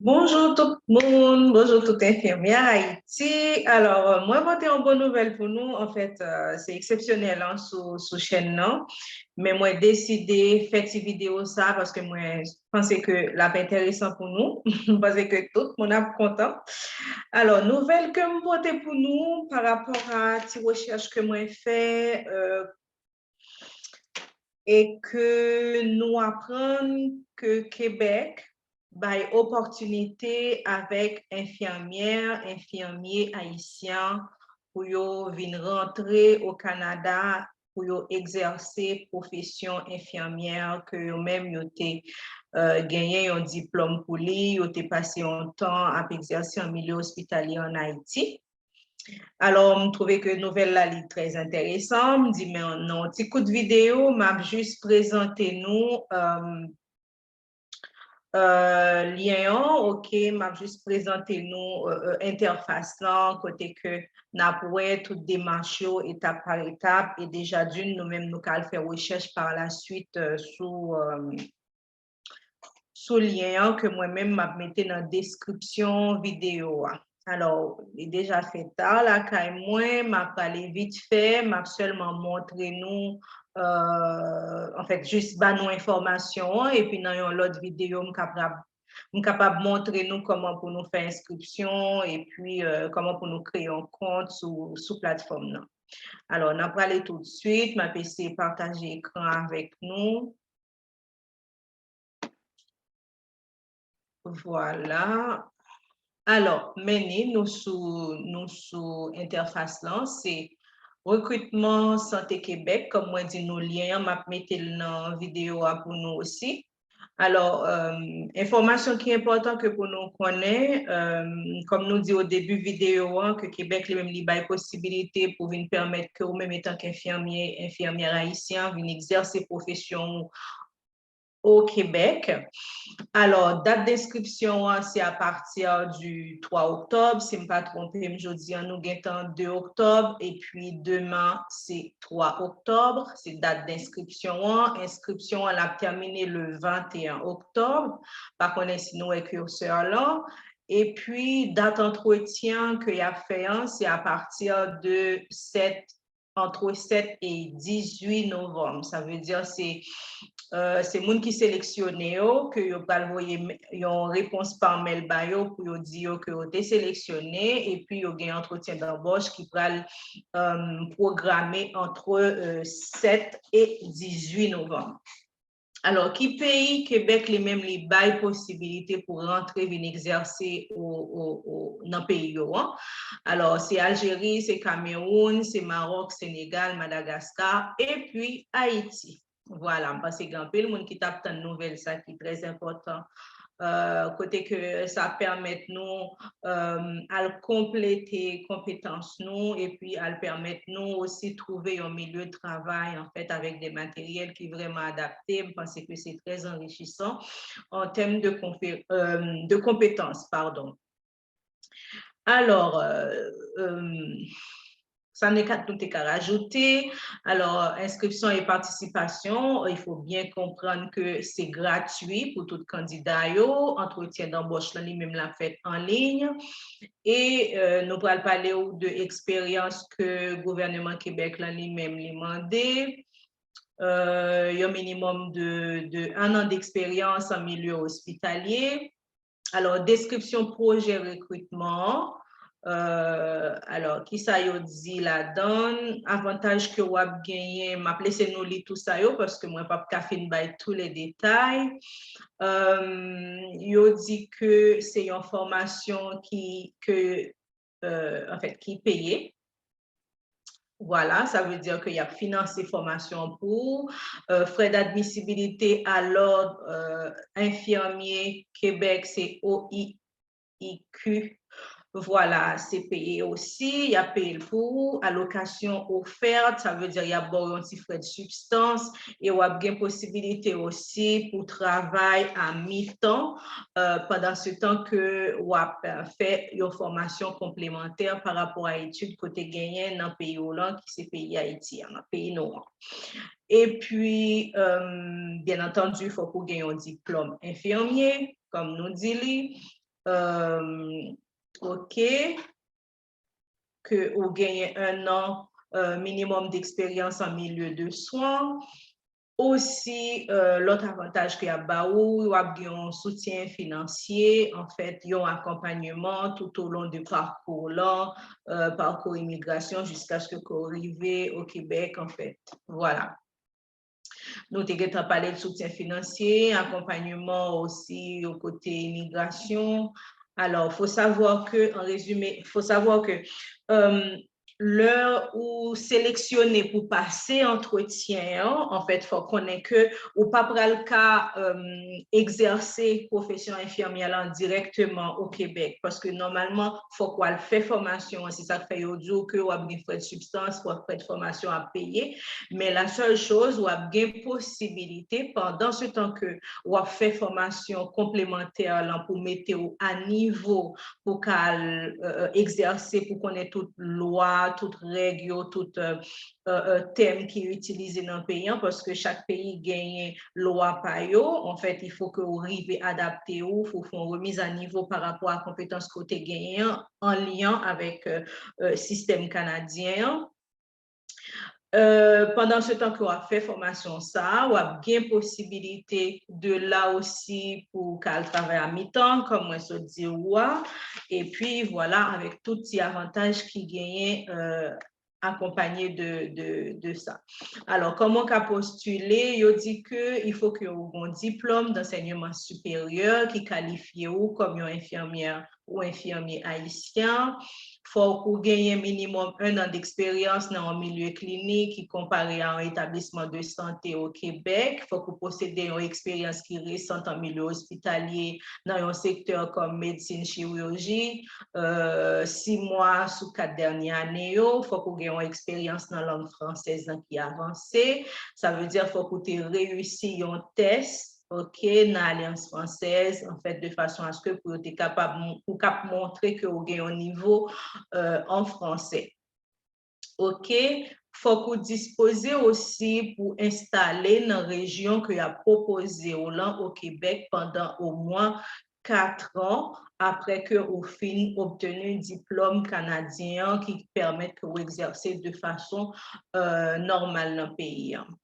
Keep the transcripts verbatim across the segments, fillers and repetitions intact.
Bonjou tout moun, bonjou tout enfimyè Ayiti. Alò, mwen pote yon bon nouvèl pou nou. Anfèt, euh, se eksepsyonèl an sou, sou chèn nan. Men mwen deside fè ti videyo sa paske mwen panse ke l ap enteresan pou nou. Mwen panse ke tout moun ap kontan. Alò, nouvèl ke m pote pou nou pa rapò a ti rechèch ke mwen fè, euh, e ke nou aprann ke Kebèk bay opòtinite avèk enfimyè, enfimye ayisyen pou yo vin rantre o Kanada pou yo egzèse pwofesyon enfimyè ke yo menm yo te, euh, genyen yon diplòm pou li, yo te pase yon tan ap egzèse an milye ospitalye an Ayiti. Alò, m twouve ke nouvèl la li trè enteresan. M di, men nan yon ti kout videyo, m ap jis prezante nou, euh, euh, lyen an, oke, m ap jis prezante nou, euh, euh, entèfas lan, kote ke n ap wè tout demach yo etap pa etap, e deja d'une, nou menm nou ka al fè rechèch pa la suit, euh, sou, euh, sou lyen an ke mwen menm m ap mete nan deskripsyon videyo a. Alò, li deja fè ta lakay mwen, m ap prale vit fè, m ap sèlman montre nou, euh, anfèt, jis ba nou enfòmasyon an, epi nan yon lòt videyo, m kapab, m kapab montre nou kòman pou nou fè enskripsyon, epi, euh, kòman pou nou kreye yon kont sou, sou platfòm nan. Alò, n ap prale toutswit, m ap eseye pataje ekran avèk nou. Vwala. Alò, men ni nou sou, nou sou entèfas lan, se Rekritman Sante Kebèk, kòm mwen di nou lyen an, m ap mete l nan videyo a pou nou osi. Alò, euh, enfòmasyon ki enpòtan ke pou nou konnen, euh, kòm nou di o debi videyo an, ke Kebèk li menm li bay posibilite pou vin pèmèt ke ou menm etanke enfimyè, enfimyè ayisyen, vin egzèse pwofesyon ou o Kebèk. Alò, dat denskripsyon an, se apati di twa oktòb. Si m pa twonpe m, jodi an, nou gentan de oktòb, epi demen, se twa oktòb, se dat denskripsyon an. Enskripsyon an, l ap tèmine le venteyen oktòb. Pa konnen si nou wè kirsè lan. Epi, dat antretyen ke y ap fè an, se apati de sèt, entre sèt e dizuit novanm. Sa vle di, se, euh, se moun ki seleksyone yo, ke yo pral voye m-, yon repons pa mèl ba yo pou yo di yo ke yo te seleksyone, epi yo gen antretyen danbòch ki pral, euh, pwograme antre, euh, sèt e dizuit novanm. Alò, ki peyi Kebèk li menm li bay posibilite pou rantre vin egzèse o, o, o, nan peyi yo an? Alò, se Aljeri, se Kamewoun, se Mawòk, Senegal, Madagaskar, epi Ayiti. Vwala, m panse gen anpil moun ki t ap tann nouvèl sa ki trè enpòtan. Euh, kote ke sa pèmèt nou, euh, al konplete konpetans nou, epi al pèmèt nou osi twouve yon milye travay, anfèt, avèk de materyèl ki vrèman adapte. M panse ke se trè anrichisan an tèm de konpe-, euh, de konpetans, padon. Alò, euh, euh, sa nou ka, nou te ka rajoute. Alò, enskripsyon e patisipasyon, il faut bien konprann ke se gratui pou tout kandida yo. Antretyen danbòch lan, li menm, l ap fèt an liy. E, euh, nou pral pale w de eksperyans ke gouvèneman Kebèk lan, li menm, li mande. Euh, yon minimòm de, de un an d'expérience en milieu hospitalier. Alò, deskripsyon pwojè rekritman an. Euh, alò, kisa yo di ladan? Avantaj ke w ap genyen, m ap lese nou li tou sa yo, paske mwen p ap ka fin bay tou le detay. Euh, yo di ke se yon fòmasyon ki, ke, euh, anfèt, ki peye. Vwala, sa vle di ke y ap finanse fòmasyon pou ou. Euh, frais d'admissibilité à l'ordre, euh, infirmier Québec, se O I I Q. Vwala, se peye osi, y ap peye l pou ou. Alokasyon ofèt, sa vle di y ap ba w yon ti frè de sibstans e w ap gen posibilite osi pou travay a mitan, euh, pandan se tan ke w ap, euh, fè yon fòmasyon konplemantè pa rapò a etid kote genyen nan peyi w lan, ki se peyi Ayiti an, nan peyi nou an. Epi, euh, byen antandi, fòk ou gen yon diplòm enfimye, kòm nou di li. euh, ok, ke ou genyen un an euh, minimum d'expérience en milieu de soins. Osi, euh, lòt avantaj ke y ap ba ou, w ap gen yon soutyen finansye, anfèt, yon akonpanyeman tout au long de parcours lan, euh, parcours imigrasyon, jiskaske ke w rive o Kebèk, anfèt. Vwala. Nou te gentan pale de soutyen finansye, akonpanyeman osi o kote imigrasyon. Alors, faut savoir que, en résumé, faut savoir que euh, lè ou seleksyone pou pase antretyen an, anfèt, fò konnen ke ou pa pral ka um, egzèse pwofesyon enfimyè lan dirèkteman o Kebèk, paske nòmalman, fòk w al fè fòmasyon an, se sa k fè yo di w ke w ap gen frè de sibstans, w ap frè de fòmasyon ap peye, men la sèl choz, w ap gen posibilite, pandan se tan ke w ap fè fòmasyon konplemantè lan pou mete w a nivo pou ka al euh, egzèse, pou konnen tout lwa, tout règ yo, tout euh, euh, tèm ki itilize nan peyi an, paske chak peyi genyen lwa pa yo. Anfèt, il faut que ou rive adapte ou, faut fè yon remise à niveau par rapport à konpetans ke w te genyen an, an lyen avèk euh, euh, sistèm kanadyen an. Euh, pandan se tan ke w ap fè fòmasyon sa a, w ap gen posibilite de la osi pou w ka al travay a mitan, kòm mwen sot di ou a. Epi, vwala, avèk tout ti avantaj ki genyen euh, akonpanye de, de, de sa. Alò, kòman w ka postile? Yo di ke il faut que ou gen yon diplòm d'ansèyman siperyè ki kalifye ou kòm yon enfimyè ou enfimye ayisyen. Fòk ou genyen minimòm un an d'eksperyans nan yon milye klinik ki konpare a yon etablisman de sante o Kebèk. Fòk ou posede yon eksperyans ki resan an milye ospitalye nan yon sektè kòm medsin, chirijyi, euh, sis mwa sou kat dènye ane yo. Fòk ou gen yon eksperyans nan lang fransèz lan ki avanse. Sa vle di fòk ou te reyisi yon tès, ok, nan Alliance Française, anfèt, de fason aske pou yo te kapab, ou kap montre ke ou gen yon nivo euh, an fransè. Ok, fòk ou dispoze osi pou enstale nan rejyon ke y ap pwopoze w lan o Kebèk pandan omwen kat an apre ke ou fin obteni diplòm kanadyen an ki pèmèt ke ou egzèse de fason euh, nòmal nan peyi an.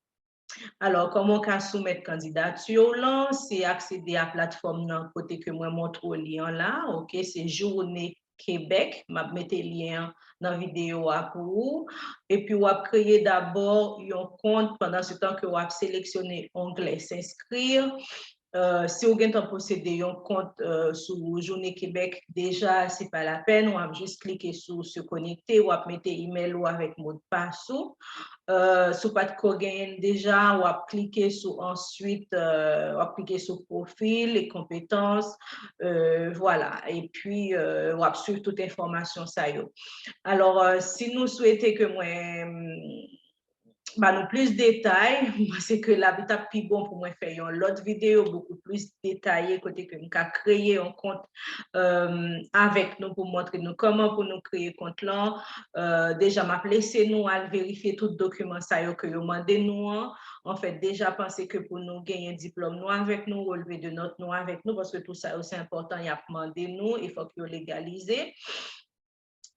Alò, kòman w ka soumèt kandidati w lan? Se aksede a platfòm nan kote ke mwen montre w li an la, ok, se Journée Québec, m ap mete lyen an nan videyo a pou ou. Epi w ap kreye dabò yon kont pandan se tan ke w ap seleksyone onglè s'inscrire. Euh, si w gentan posede yon kont euh, sou Journée Québec deja, se pa lapèn, w ap jis klike sou se konekte, w ap mete imèl ou avèk modpas ou. Euh, si w pa t ko genyen l deja, w ap klike sou answit, euh, w ap klike sou pwofil e konpetans, euh, vwala. Epi, euh, w ap swiv tout enfòmasyon sa yo. Alò, euh, si nou swete ke mwen ba nou plis detay, m panse ke l ap t ap pi bon pou mwen fè yon lòt videyo bokou plis detaye kote ke m ka kreye yon kont euh, avèk nou pou montre nou kòman pou nou kreye kont lan. Euh, deja, m ap lese nou al verifye tout dokiman sa yo ke yo mande nou an. Anfèt, deja panse ke pou nou genyen diplòm nou avèk nou, relve de nòt nou avèk nou, paske tout sa yo se enpòtan, y ap mande nou, e fòk yo legalize.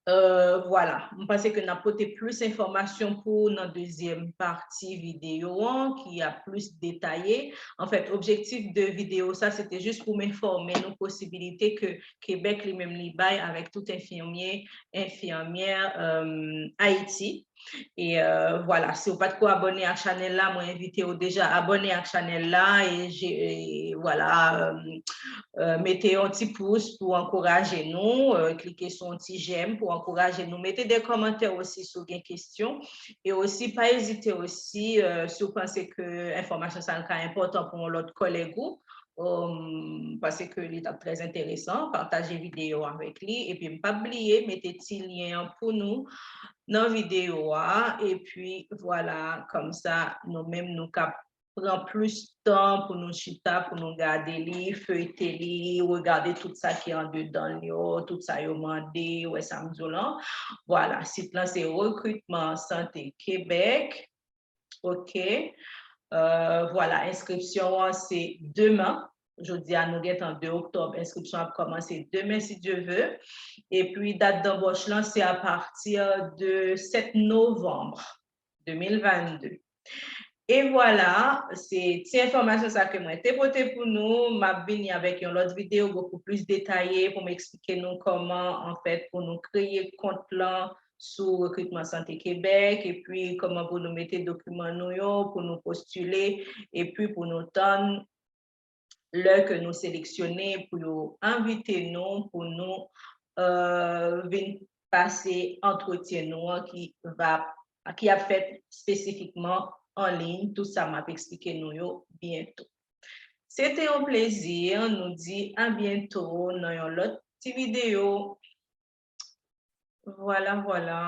Euh, vwala, m panse ke n ap pote plis enfòmasyon pou w nan dezyèm pati videyo an, ki ap plis detaye. Anfèt, objektif de videyo sa, se te jis pou m enfòme nou posibilite ke Kebèk li menm li bay avèk tout enfimye, enfimyè euh, Ayiti. E euh, vwala, si w pa t ko abòne ak chanèl la, mwen envite w deja abòne ak chanèl la e, e vwala, euh, euh, mete yon ti pous pou ankouraje nou, euh, klike sou yon ti jèm pou ankouraje nou. Mete de kòmantè osi si w gen kesyon. E osi, pa ezite osi, euh, si w panse ke enfòmasyon sa yo ka enpòtan pou yon lòt kòlèg ou, um, paske li t ap trè enteresan, pataje videyo avèk li. Epi m p ap bliye mete ti lyen an pou nou nan videyo a. Epi vwala, kòmsa nou menm nou ka pran plis tan pou nou chita, pou nou gade li, feyte li, regade tout sa ki andedan l yo, tout sa yo mande, wè sa m di w lan. Vwala, sit lan se Recrutement Santé Québec. Ok. Euh, vwala, enskripsyon an se demen. Jodi a, nou gentan de oktòb, enskripsyon ap kòmanse demen, si Dye ve. Epi, dat danbòch lan, se apati de sèt novanm de mil vennde. E vwala, se ti enfòmasyon sa ke mwen te pote pou nou. M ap vini avèk yon lòt videyo bokou plis detaye pou m eksplike nou kòman, anfèt, pou nou kreye kont lan sou Rekritman Sante Kebèk, epi kòman pou nou mete dokiman nou yo, pou nou postile, epi pou nou tann lè ke nou seleksyone pou yo envite nou, pou nou, euh, vin pase antretyen nou an ki va, ki ap fèt espesifikman an liy. Tout sa m ap eksplike nou yo byento. Se te yon plezi, nou di a byento nan yon lòt ti videyo. Vwala, vwala.